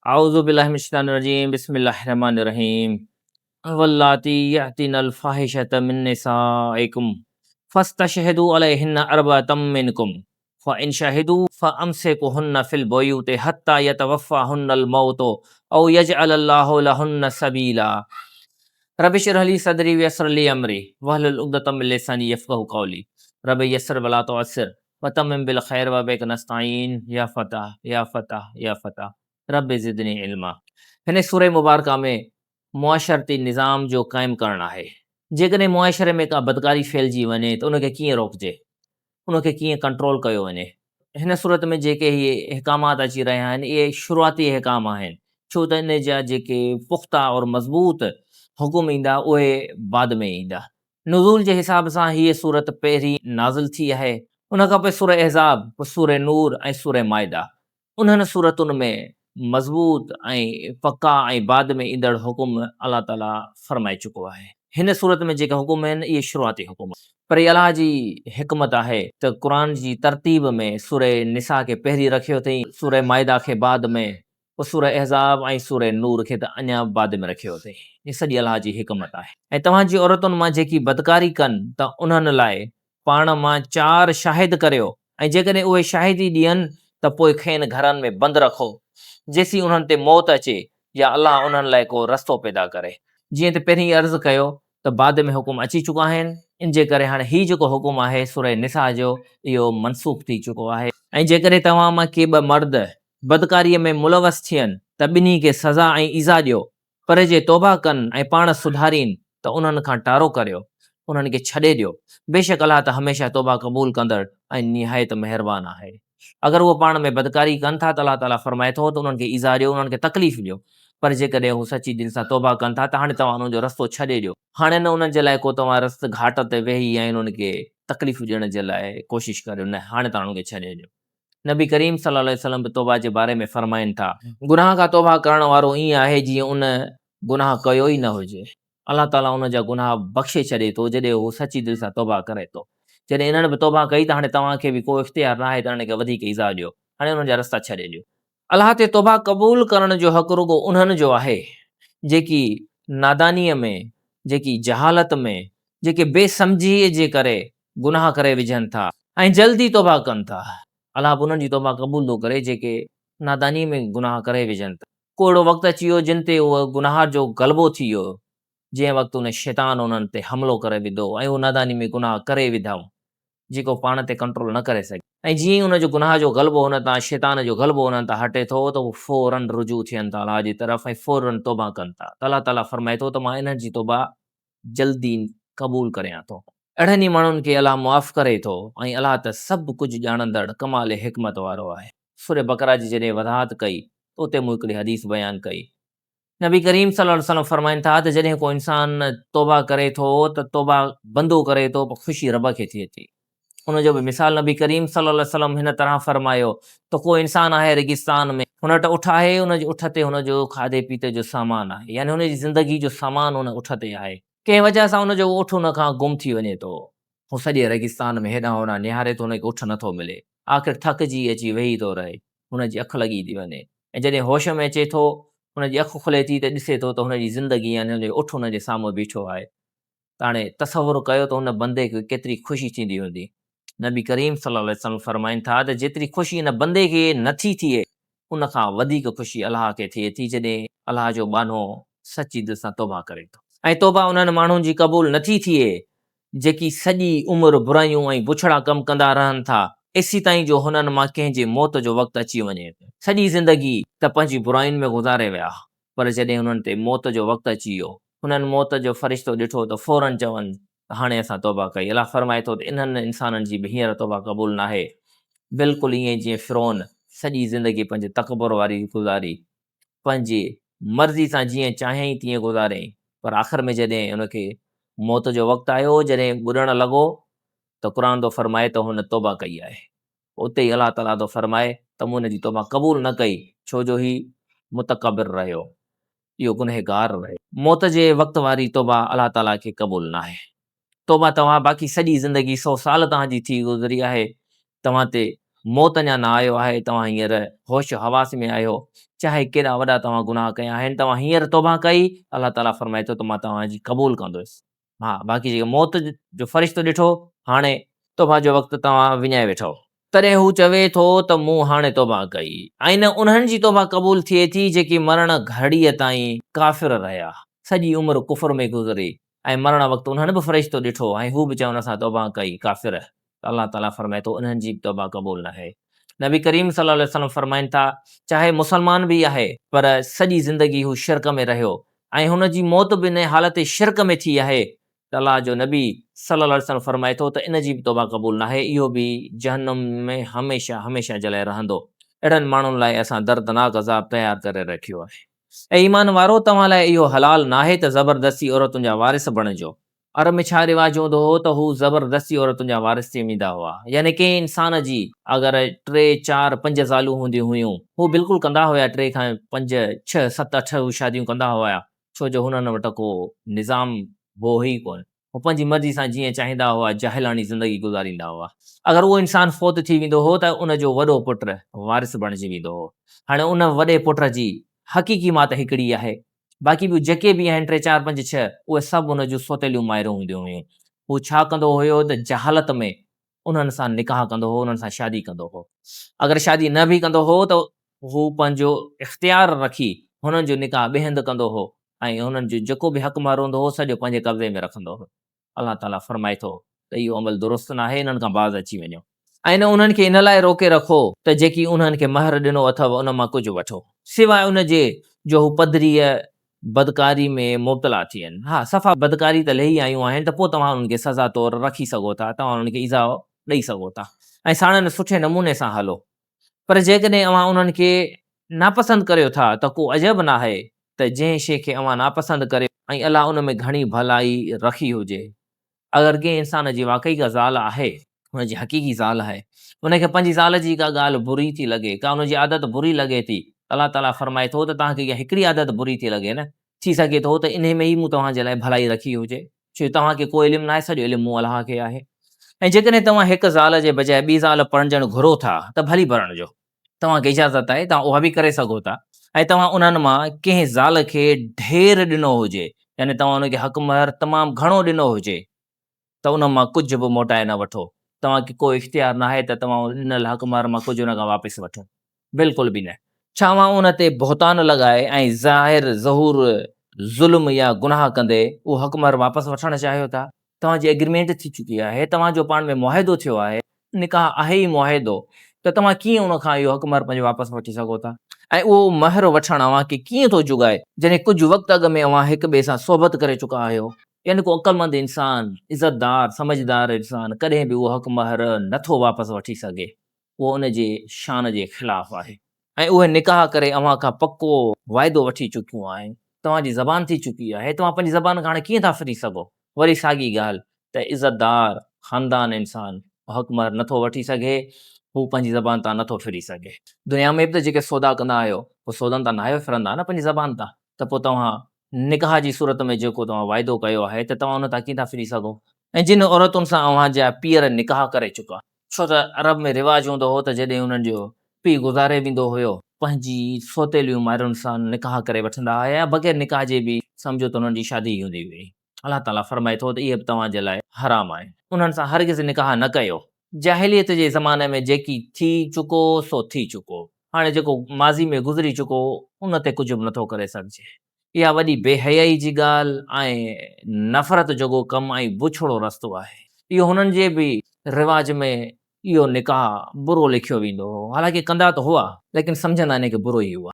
اعوذ بالله من الشيطان الرجيم بسم الله الرحمن الرحيم واللاتي يأتين الفاحشة من نسائكم فاستشهدوا عليهن اربعة منكم فإن شهدوا فأمسكوهن في البيوت حتى يتوفاهن الموت او يجعل الله لهن سبيلا رب اشرح لي صدري ويسر لي امري واحلل عقدة من لساني يفقهوا قولي رب يسر ولا تعسر وتمم بالخير وبک نستعين يا فتاح يا فتاح يا فتاح رب زدني علما. هن سورة مبارڪه ۾ معاشرتي نظام جو قائم ڪرڻ آهي. جيڪڏهن معاشري ۾ ڪا بدڪاري ڦهلجي وڃي ته ان کي ڪيئن روڪجي، ان کي ڪيئن ڪنٽرول ڪيو وڃي. هن صورت ۾ جيڪي هي احڪامات اچي رهيا آهن اهي شروعاتي احڪام آهن ڇو ته ان جا جيڪي پختا اور مضبوط حڪم ايندا اهي بعد ۾ ايندا. نزول جي حساب سان هيء سورت پهرين نازل ٿي آهي، ان کان پوء سورة احزاب، پوء سورة نور ۽ سورة مائده. انهن سورتن ۾ مضبوط ۽ پڪا ۽ بعد ۾ ايندڙ حڪم الله تعاليٰ فرمائي چڪو آهي. هن سورت ۾ جيڪي حڪم آهن، اهي شروعاتي حڪم آهن. پر هي الله جي حڪمت آهي ته قرآن جي ترتيب ۾ سورة نساء کي پهرين رکيو اٿئي، سورة مائده کي بعد ۾، پوء سورة احزاب ۽ سورة نور کي ته اڃا به بعد ۾ رکيو اٿئي. هي سڄي الله جي حڪمت آهي. ۽ توهان جي عورتن مان جيڪي بدڪاري ڪن ته انهن لاء پاڻ مان چار شاهد ڪريو ۽ جيڪڏهن اهي شاهدي ڏين ته پوء کين گهرن ۾ بند رکو جيسين انهن تي موت اچي يا الله انهن لاء ڪو رستو پيدا ڪري. جيئن ته پهرين ئي عرض ڪيو ته بعد ۾ حڪم اچي چڪا آهن، ان جي ڪري هاڻي هي جيڪو حڪم آهي سورة نساء جو اهو منسوخ ٿي چڪو آهي. ۽ جيڪڏهن توهان مان ڪي ٻه مرد بدڪاريء ۾ ملوث ٿين ته ٻنهي کي سزا ۽ ايذاء ڏيو، پر جي توبه ڪن ۽ پاڻ سڌارين ته انهن کان ٽارو ڪريو، انهن کي ڇڏي ڏيو، بيشڪ الله ته هميشه توبه قبول ڪندڙ ۽ نهايت مهربان آهي. اگر اهي پاڻ ۾ بدڪاري ڪن ٿا ته الله تعاليٰ فرمائي ٿو ته انهن کي ايذاء ڏيو، انهن کي تڪليف ڏيو، پر جيڪڏهن هو سچي دل سان توبه ڪن ٿا ته هاڻي توهان انهن جو رستو ڇڏي ڏيو، هاڻي نه انهن جي لاء ڪو توهان رست گهاٽ تي ويهي ۽ انهن کي تڪليف ڏيڻ جي لاء ڪوشش ڪريو، نه هاڻي توهان انهن کي ڇڏي ڏيو. نبي ڪريم صلي الله عليه وسلم به توبه جي باري ۾ فرمائن ٿا. گناهه کان توبه ڪرڻ وارو ائين آهي جيئن ان گناهه ڪيو ئي نه هجي. الله تعاليٰ ان جا گناهه بخشي ڇڏي ٿو جڏهن هو سچي دل سان توبه ڪري ٿو. جڏهن انهن به توبه ڪئي ته هاڻي توهان کي به ڪو اختيار ناهي ته انهن کي وڌيڪ ايذاء ڏيو. هاڻي انهن جا رستا ڇڏي ڏيو. الله تي توبه قبول ڪرڻ جو حق رڳو انهن جو آهي جيڪي نادانيء ۾، جيڪي جهالت ۾، جيڪي بي سمجهيء جي ڪري گناهه ڪري وجهن ٿا ۽ جلدي توبه ڪن ٿا. الله به انهن جي توبه قبول ٿو ڪري جيڪي نادانيء ۾ گناهه ڪري وجهن ٿا. ڪو اهڙو وقت اچي ويو جن تي اهو گناهه جو غلبو ٿي ويو، جنهن وقت ان شيطان انهن تي حملو ڪري وڌو ۽ اهو ناداني ۾ گناهه ڪري وڌائون، جيڪو پاڻ تي ڪنٽرول نه ڪري سگهيا ۽ جيئن ئي ان جو گناهه جو غلبو انهن تان شيطان جو غلبو انهن تان هٽي ٿو ته هو فوراً رجوع ٿين ٿا الله جي طرف ۽ فوراً توبه ڪن ٿا ته الله تعاليٰ فرمائي ٿو ته مان انهن جي توبه جلدي قبول ڪريان ٿو. اهڙن ئي ماڻهن کي الله معاف ڪري ٿو ۽ الله ته سڀ ڪجهه ڄاڻندڙ ڪمال حڪمت وارو آهي. سورة بقره جي جڏهن وضاحت ڪئي ته اتي مون هڪڙي حديث بيان ڪئي. نبي ڪريم صلي الله عليه وسلم فرمائن ٿا ته جڏهن ڪو انسان توبه ڪري ٿو ته توبه بندو ڪري ٿو پر خوشي رب کي ٿئي ٿي. ان جو به مثال نبي ڪريم صلي الله عليه وسلم هن طرح فرمايو ته ڪو انسان آهي ريگستان ۾، هن وٽ اٺ آهي، ان جي اٺ تي هن جو کاڌي پيتي جو سامان آهي، يعني هن جي زندگي جو سامان ان اٺ تي آهي. ڪنهن وجهه سان ان جو اهو اٺ ان کان گم ٿي وڃي ٿو. هو سڄي ريگستان ۾ هيڏانهن هوڏانهن نهاري ٿو، هن کي اٺ نٿو ملي. آخر ٿڪجي اچي ويهي ٿو رهي. هن جي اک لڳي ٿي وڃي ۽ جڏهن هوش ۾ اچي ٿو، هن جي اک کلي ٿي ته ڏسي ٿو ته هن جي زندگي يعني هن جو اٺ هن جي سامهون بيٺو آهي. ته هاڻي تصور ڪيو ته ان بندي کي ڪيتري خوشي ٿيندي هوندي. نبي ڪريم صلي الله عليه وسلم فرمائن ٿا ته جيتري خوشي ان بندي کي نه ٿي ٿئي ان کان وڌيڪ خوشي الله کي ٿئي ٿي جڏهن الله جو ٻانهو سچي دل سان توبه ڪري ٿو. ۽ توبه انهن ماڻهن جي قبول نه ٿي ٿئي جيڪي سڄي عمر برايون ۽ بڇڙا ڪم ڪندا رهن ٿا ايسيتائين جو هنن مان ڪنهن جي موت جو وقت اچي وڃي. سڄي زندگي ته پنهنجي براين ۾ گذاري ويا پر جڏهن انهن تي موت جو وقت اچي ويو هنن موت جو فرشتو ڏٺو ته فوراً چون ته هاڻي اسان توبه ڪئي. الله فرمائي ٿو ته انهن انسانن جي به هينئر توبه قبول ناهي. بلڪل ائين ئي جيئن فرعون سڄي زندگي پنهنجي تڪبر واري گذاري، پنهنجي مرضي سان جيئن چاهيائين تيئن گذاريائين، پر آخر ۾ جڏهن ان کي موت جو وقت آيو، جڏهن ٻڏڻ لڳو ته قرآن ٿو فرمائي ته هن توبه ڪئي آهي. اتي ئي الله تعاليٰ ٿو فرمائي ته مون هن جي توبه قبول نه ڪئي، ڇو جو هي متڪبر رهيو. اهو گنهگار رهي. موت جي وقت واري توبه الله تعاليٰ کي قبول ناهي. توبه توهان باقي سڄي زندگي سو سال توهان جي ٿي گذري آهي، توهان تي موت اڃا نه آيو آهي، توهان هينئر هوش و حواس ۾ آهيو. چاهي ڪيڏا وڏا توهان گناهه ڪيا آهن، توهان هينئر توبه ڪئي، الله تعاليٰ فرمائي ٿو ته مان توهان جي قبول ڪندس. ها باقي جيڪي موت جو فرشتو ڏٺو، هاڻي توبه جو وقت توهان وڃائي ويٺؤ. تڏهن هو چوي ٿو ته مون هاڻي توبه ڪئي ۽ نه انهن جي توبه قبول ٿئي ٿي جيڪي مرڻ گهڙيء تائين ڪافر رهيا. سڄي عمر ڪفر ۾ گذري ۽ مرڻ وقت انهن به فرشتو ڏٺو ۽ هو به چون اسان توبه ڪئي، ڪافر، ته الله تعاليٰ فرمائي ٿو انهن جي به توبه قبول ناهي. نبي ڪريم صلي الله عليه وسلم فرمائن ٿا، چاهي مسلمان به آهي پر سڄي زندگي هو شرڪ ۾ رهيو ۽ هن جي موت به انهي حالت شرڪ ۾ ٿي آهي ته الله جو نبي صلي الله عليه وسلم فرمائي ٿو ته ان جي به توبه قبول ناهي اهو به جهنم ۾ هميشه هميشه جي لاء رهندو. اهڙن ماڻهن لاء اسان دردناڪ عذاب تيار ڪري رکيو آهي. اي ايمان وارو! توهان لاء اهو حلال ناهي ته زبردستي عورتن جا وارث بڻجو. عرب ۾ ڇا رواج هوندو هو ته هو زبردستي عورتن جا وارث ٿي ويندا هئا. يعني ڪنهن انسان جي اگر ٽي، چار، پنج زالون هونديون هيون، هو بلڪل ڪندا هيا ٽي کان پنج، ڇهه، ست، اٺ هو شاديون ڪندا هيا، ڇو جو هنن وٽ ڪو نظام هو ئي ڪونه. هو پنهنجي مرضي سان جيئن چاهيندا هئا جاهلاڻي زندگي گذاريندا هئا. اگر اهو انسان فوت ٿي ويندو هو ته ان جو وڏو پٽ وارث بڻجي ويندو هو. هاڻي ان وڏي پٽ جي حقيقي ماء ته هڪڙي آهي. باقي ٻيون جيڪي به آهن ٽي چار پنج ڇهه اهي سڀ ان جون سوتيليون مائرون هونديون هيون. هو ڇا ڪندو هيو ته جهالت ۾ انهن سان نڪاح ڪندو هو، انهن سان شادي ڪندو هو. اگر شادي نه به ڪندو هو ته هو پنهنجو اختيار رکي هنن جو نڪاح ٻئي هنڌ ڪندو هو ۽ هنن جو جيڪو به حق مهر هوندو هو سڄو پنهنجي قبضي ۾ رکندو هو. الله تعاليٰ فرمائي ٿو ته اهو عمل درست ناهي، انهن کان باز اچي وڃو ۽ نه انهن کي ان لاء روڪي رکو ته جيڪي انهن کي مهر ڏنو اٿو ان مان ڪجهه وٺو، سواء ان جي جو هو پڌريء بدڪاري ۾ مبتلا ٿين. ها، صفا بدڪاري ته لهي آيون آهن ته پوء توهان انهن کي سزا طور رکي سگهو ٿا، توهان انهن کي ايذاء ڏئي سگهو ٿا ۽ ساڻن سٺي نموني سان هلو. پر جيڪڏهن اوهان انهن کي ناپسند ڪريو ٿا ته ڪو عجب ناهي ته جنهن شيء کي اوهان ناپسند ڪريو ۽ الله ان ۾ گهڻي ڀلائي رکي هجي. اگر ڪنهن انسان جي واقعي ڪا زال آهي، هن جي حقيقي زال آهي، ان کي پنهنجي زال جي ڪا ڳالهه بري ٿي لڳي، ڪا ان جي عادت بري لڳي ٿي، ته الله تعاليٰ فرمائي ٿو ته توهان کي اها هڪڙي عادت بري ٿي لڳي نه، ٿي سگهي ٿو ته انهي ۾ ئي مون توهان جي لاء ڀلائي رکي هجي، ڇو جو توهان کي ڪو علم ناهي، سڄو علم مون الله کي آهي. ۽ جيڪڏهن توهان هڪ زال جي بجاء ٻي زال پرڻجڻ گهرو ٿا ته ڀلي پرڻجو. توهان کي اجازت آهي، توهان اها به ڪري سگهو ٿا ۽ توهان انهن مان ڪنهن زال کي ڍير ڏنو هجي، يعني توهان ان کي حق مهر تمام گهڻو ڏنو هجي ته ان مان ڪجهه به موٽائي نه وٺو. توهان کي ڪو اختيار ناهي ته توهان ان ڏنل حق مهر مان ڪجهه ان کان واپس وٺو. بلڪل به نه. ڇا اوهان ان تي بهتان لڳائي ۽ ظاهر ظهور ظلم يا گناهه ڪندي اهو حق مهر واپس وٺڻ چاهيو ٿا؟ توهان جي ايگريمينٽ ٿي چڪي آهي، توهان جو پاڻ ۾ معاهدو ٿيو آهي، نڪاح آهي ئي معاهدو، ته توهان ڪيئن ان کان اهو حق مهر پنهنجو واپس وٺي سگهو ٿا؟ ۽ اهو مهر وٺڻ اوهان کي ڪيئن ٿو جڳائي، جڏهن ڪجهه وقت اڳ ۾ اوهان هڪ ٻئي سان صحبت ڪري چڪا آهيو؟ يعني ڪو عقلمند انسان، عزتدار، سمجهدار انسان ڪڏهن به اهو حق مهر نه ٿو واپس وٺي سگهي، اهو ان جي شان جي خلاف آهي. ۽ اهي نڪاح ڪري اوهان کان پڪو واعدو وٺي چڪيون آهن، توهان جي زبان ٿي چڪي آهي، توهان پنهنجي زبان کان هاڻي ڪيئن ٿا ڦري سگهو؟ وري ساڳي ڳالهه ته عزتدار خاندان انسان حق مهر نٿو وٺي سگهي، هو پنهنجي زبان تان نٿو ڦري سگهي. دنيا ۾ به ته جيڪي سودا ڪندا آهيو، پوء سودن تان ناهيو ڦرندا نه پنهنجي زبان تان، ته پوء توهان نڪاح جي صورت ۾ جيڪو توهان واعدو ڪيو آهي ته توهان ان تان ڪيئن ٿا ڦري سگهو؟ ۽ جن عورتن سان اوهان جا پيئر نڪاح ڪري چڪا. ڇو ته عرب ۾ رواج هوندو هو ته جڏهن انهن جو پيء گذاري ويندو هيو، پنهنجي سوتيليون مائرن سان نڪاح ڪري وٺندا هيا يا بغير نڪاح جي به سمجهو ته انهن جي شادي ئي هوندي هئي. الله تعاليٰ فرمائي ٿو ته اهي به توهان جي لاء حرام آهن. انهن سان هرگز نڪاح نه ڪيو. جاهليت جي زماني ۾ جيڪي ٿي چڪو سو ٿي چڪو. هاڻي جيڪو ماضي ۾ گذري چڪو ان تي ڪجهه به نٿو ڪري سگهجي. اها وڏي بي حيائي جي ڳالهه ۽ نفرت جوڳو ڪم ۽ بڇڙو رستو آهي. اهو هنن جي به رواج ۾ اهو نڪاح برو ليکيو ويندو هو. حالانڪه ڪندا ته هئا، ليڪن سمجهندا ان کي برو ئي هئا.